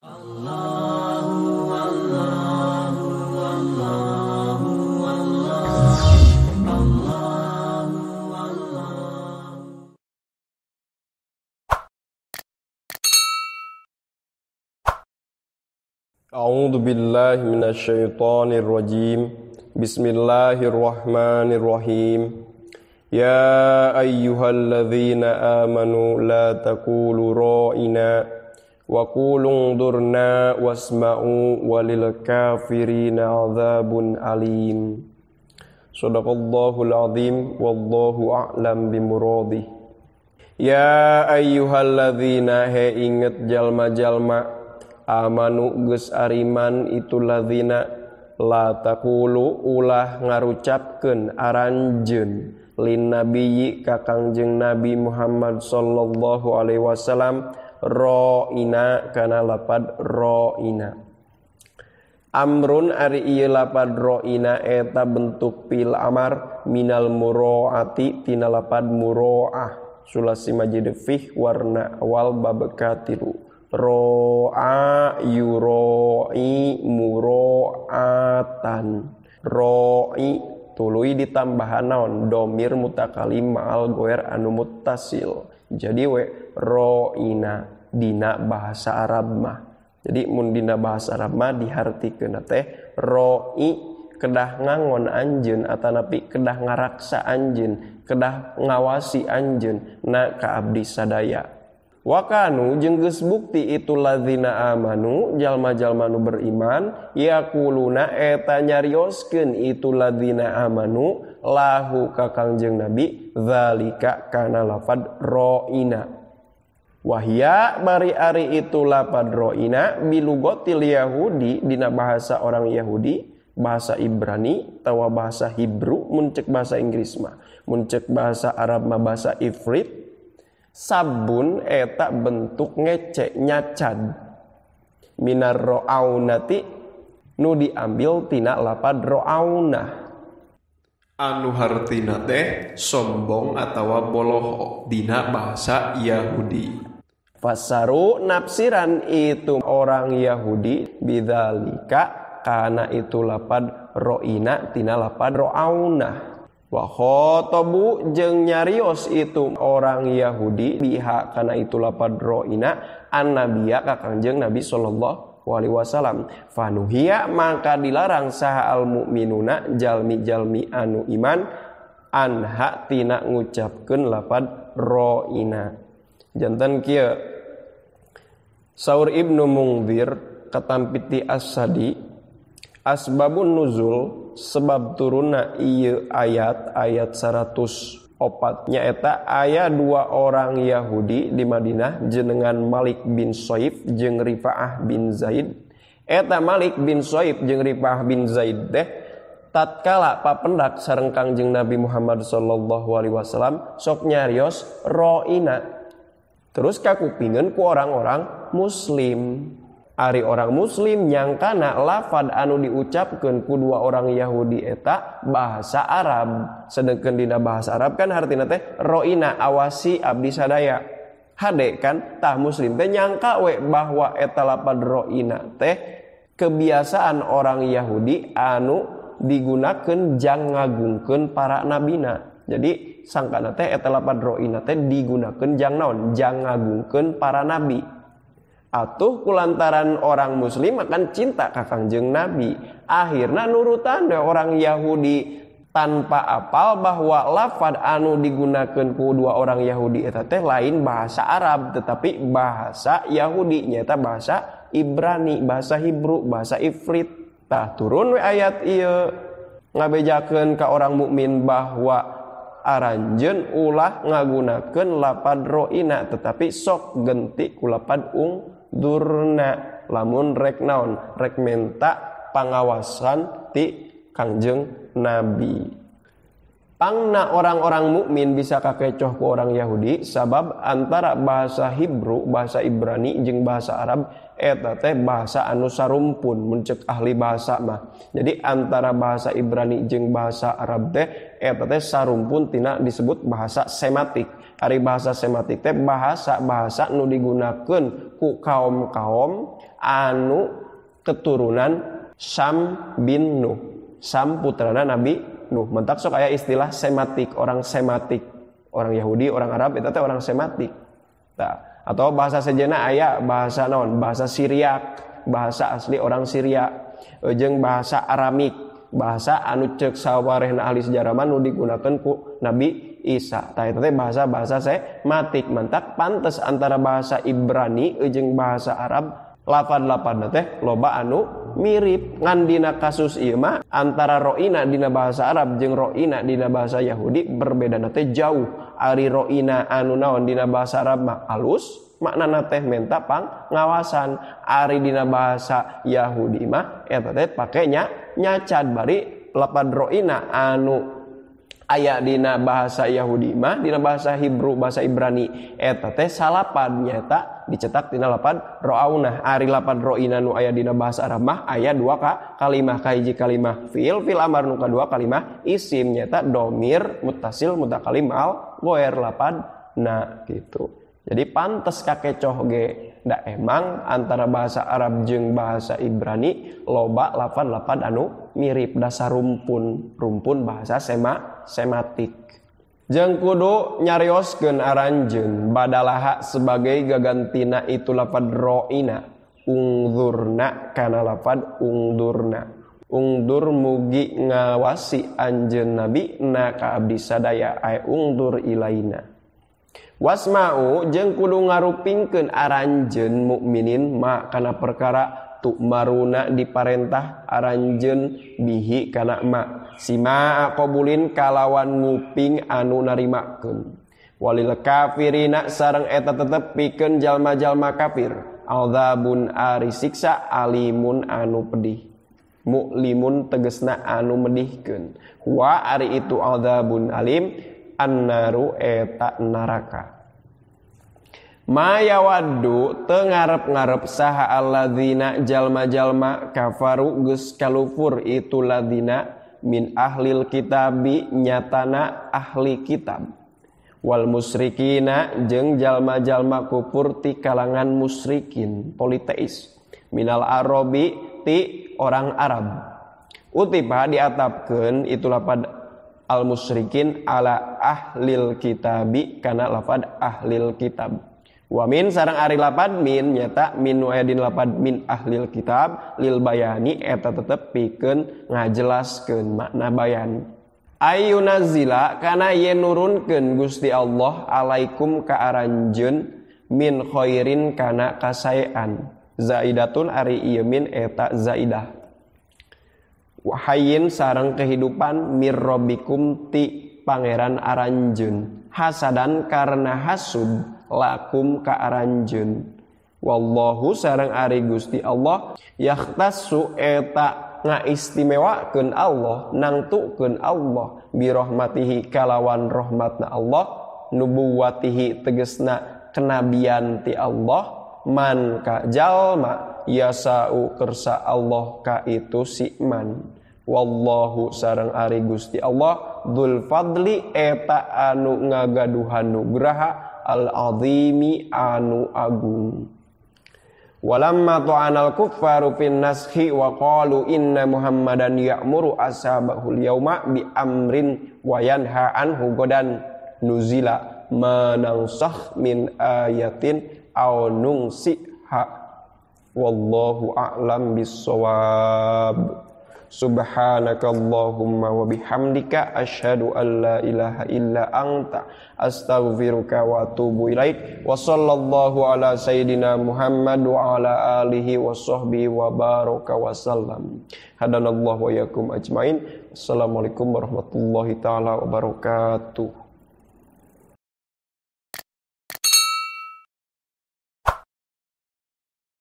Allahu Allahu Allahu Allah Allahu Allah. A'udzu billahi minasyaitonir rajim. Bismillahirrahmanirrahim. Ya ayyuhalladzina amanu la taqulu ra'ina wa qulu undurna wasma'u walil kafirina 'adzabun alim. Shadaqallahul azim wallahu a'lam bimuradih. Ya ayyuhalladzina, he inget jalma-jalma, amanu geus ariman itu ladzina, la taqulu ulah ngarucapkeun aranjeun lin nabiyyi ka Kangjeng Nabi Muhammad sallallahu alaihi wasallam ro'ina kana lapad ro'ina. Amrun ari ieu lapad ro'ina eta bentuk fil amar minal muro'ati tina lapad muro'ah sulasi majid fih warna awal bab katilu ro'a yuro'i muro'atan ro'i tuluy ditambahan naon domir mutakalim ma'al goer anu muttasil. Jadi we ro'ina dina bahasa Arab mah. Jadi mun dina bahasa Arab mah dihartikeun teh ro'i kedah ngangon anjeun atanapi kedah ngaraksa anjeun, kedah ngawasi anjeun na ka abdi sadaya. Wakanu jeung geus bukti itu ladzina amanu jalma-jalma nu beriman yaquluna eta nyarioskeun itu ladzina amanu lahu ka Kangjeng Nabi zalika kana lafad ro'ina. Wahya bari ari itu lafad ro'ina bilugotil Yahudi dina bahasa orang Yahudi, bahasa Ibrani tawa bahasa Hebrew mun cek bahasa Inggris mah, mun cek bahasa Arab mah bahasa Ifrit. Sabun eta bentuk ngecek nyacad minar ro'aunati nu diambil tina lapad ro'aunah anu hartina teh sombong atawa boloho dina bahasa Yahudi. Fasaru nafsiran itu orang Yahudi bidzalika kana itu lapad ro'ina tina lapad ro'aunah. Wa khotobu jeung nyarios itu orang Yahudi biha kana itu lapad ro'ina annabiya ka Kangjeng Nabi sallallahu alaihi wasallam. Fanuhiya maka dilarang saha al mukminuna jalmi-jalmi anu iman anha tina ngucapkeun lapad ro'ina. Janten kieu saur Ibnu Mungdzir katampiti As-Sadi asbabun nuzul sebab turunna ieu ayat ayat 104 nyaeta aya dua orang Yahudi di Madinah jenengan Malik bin Soib jeung Rifa'ah bin Zaid. Eta Malik bin Soib jeung Rifa'ah bin Zaid teh tatkala papendak sareng Kangjeng Nabi Muhammad sallallahu alaihi wasallam sok nyarios ro'ina. Terus kakupingeun ku orang-orang muslim. Ari orang muslim nyangkana lafad anu diucapkeun ku dua orang Yahudi eta bahasa Arab. Sedengkeun dina bahasa Arab kan hartina teh ro'ina awasi abdi sadaya. Hade kan tah muslim teh nyangka we bahwa eta lapad ro'ina teh kebiasaan orang Yahudi anu digunakeun jang ngagungkeun para nabina. Jadi sangkana teh eta lapad ro'ina teh digunakeun jang naon? Jang ngagungkeun para nabi. Atuh kulantaran orang muslim akan cinta ka Kangjeng Nabi. Akhirna nurutan orang Yahudi tanpa apal bahwa lafad anu digunakeun ku dua orang Yahudi eta teh lain bahasa Arab tetapi bahasa Yahudi nyaeta bahasa Ibrani, bahasa Hebrew, bahasa Ifrit. Tah turun we ayat ieu ngabejakeun ka orang mukmin bahwa aranjeun ulah ngagunakeun lapad ro'ina tetapi sok genti ku lapad ungdurna lamun rek naon rek menta pangawasan ti Kangjeng Nabi. Pangna orang-orang mukmin bisa kakecoh ku orang Yahudi sabab antara bahasa Hebrew, bahasa Ibrani jeung bahasa Arab eta teh bahasa anu sarumpun mun ceuk ahli bahasa mah. Jadi antara bahasa Ibrani jeung bahasa Arab teh eta teh sarumpun tina disebut bahasa sematik. Ari bahasa sematik teh bahasa-bahasa nu digunakeun ku kaum-kaum anu keturunan Sam bin Nuh. Sam putrana Nabi Nuh. Mentak sok aya istilah sematik, orang sematik, orang Yahudi, orang Arab eta teh orang sematik. Tah, atau bahasa sejenna aya bahasa naon? Bahasa Syriak, bahasa asli orang Syria, jeung bahasa Aramik, bahasa anu ceuk sawarehna ahli sejarah mah nu digunakeun ku Nabi Isa. Tah eta teh bahasa-bahasa sematik. Mantak pantes antara bahasa Ibrani jeung bahasa Arab lapad-lapadna teh loba anu mirip. Ngan dina kasus ieu mah antara ro'ina dina bahasa Arab jeung ro'ina dina bahasa Yahudi berbedana teh jauh. Ari ro'ina anu naon dina bahasa Arab mah alus, maknana teh menta pang ngawasan. Ari dina bahasa Yahudi mah eta teh pake nyacad. Bari lapad ro'ina anu aya dina bahasa Yahudi mah dina bahasa Hebrew, bahasa Ibrani eta teh salapad nyata dicetak dina lapad ro'aunah. Ari lapad ro'ina nu aya dina bahasa Arab mah aya dua kalimah, kahiji kalimah fiil, fiil amar, nu kadua kalimah isim nyata domir muttasil mutakalim al ghair lapad na gitu. Jadi pantes kakecoh ge da emang antara bahasa Arab jeung bahasa Ibrani loba lapad-lapad anu mirip dasar rumpun, rumpun bahasa sematik. Jeung kudu nyarioskeun aranjeun badalaha sebagai gagantina itu lapad ro'ina, ungzurna kana lapad ungdurna. Ungdur mugi ngawasi anjeun nabi na ka abdi sadaya ay ungdur ilaina. Wasma'u jeung kudu ngarupingkeun aranjeun mukminin ma kana perkara tukmaruna diparentah aranjeun bihi kana ma sima qabulin kalawan nguping anu narimakeun. Walil kafirina sareng eta tetep pikeun jalma-jalma kafir azabun ari siksa alimun anu pedih, muklimun tegesna anu medihkeun. Wa ari itu azabun alim annaru eta neraka. Maya waddu teu ngarep-ngarep saha alladzina jalma-jalma kafaru geus kalufur itu ladzina min ahlil kitabi nyatana ahli kitab wal musyrikina jeung jalma-jalma kufur ti kalangan musyrikin politeis minal arabi ti orang Arab. Utipa diatapkeun itu lapad al musyrikin ala ahlil kitabi kana lapad ahlil kitab. Wa min sareng ari lapad min nyata min nu aya dina lapad min ahlil kitab lil bayani eta tetep pikeun ngajelaskeun makna bayan. Ayunazila kana yen nurunkeun Gusti Allah alaikum ka aranjeun min khairin kana kasaean. Zaidatun ari ieu min eta zaidah. Wahyin sareng kehidupan mirrobikum ti pangeran aranjeun. Hasadan karena hasud lakum ka aranjeun. Wallahu sareng ari Gusti Allah yakhtassu eta ngaistimewakeun Allah, nangtukeun Allah birahmatihi kalawan rahmatna Allah, nubuwatihi tegesna kenabian ti Allah, man ka jalma yasau kersa Allah ka itu si man. Wallahu sareng ari Gusti Allah dzul fadli eta anu ngagaduhan nugraha al azimi anu agung. Walamma ta'anal kuffaru fin naskhi wa qalu inna Muhammadan ya'muru ashabahu al-yawma bi amrin wa yanha anhu godan nuzila ma nansakh min ayatin aw nunsiha wallahu a'lam bissawab. Subhanakallahumma wa bihamdika asyhadu an la ilaha illa anta astaghfiruka wa atubu ilaik. Wa sallallahu ala sayyidina Muhammad wa ala alihi wa sahbihi wa baraka wa sallam. Hadanallahu wa yakum ajmain. Assalamualaikum warahmatullahi taala wabarakatuh.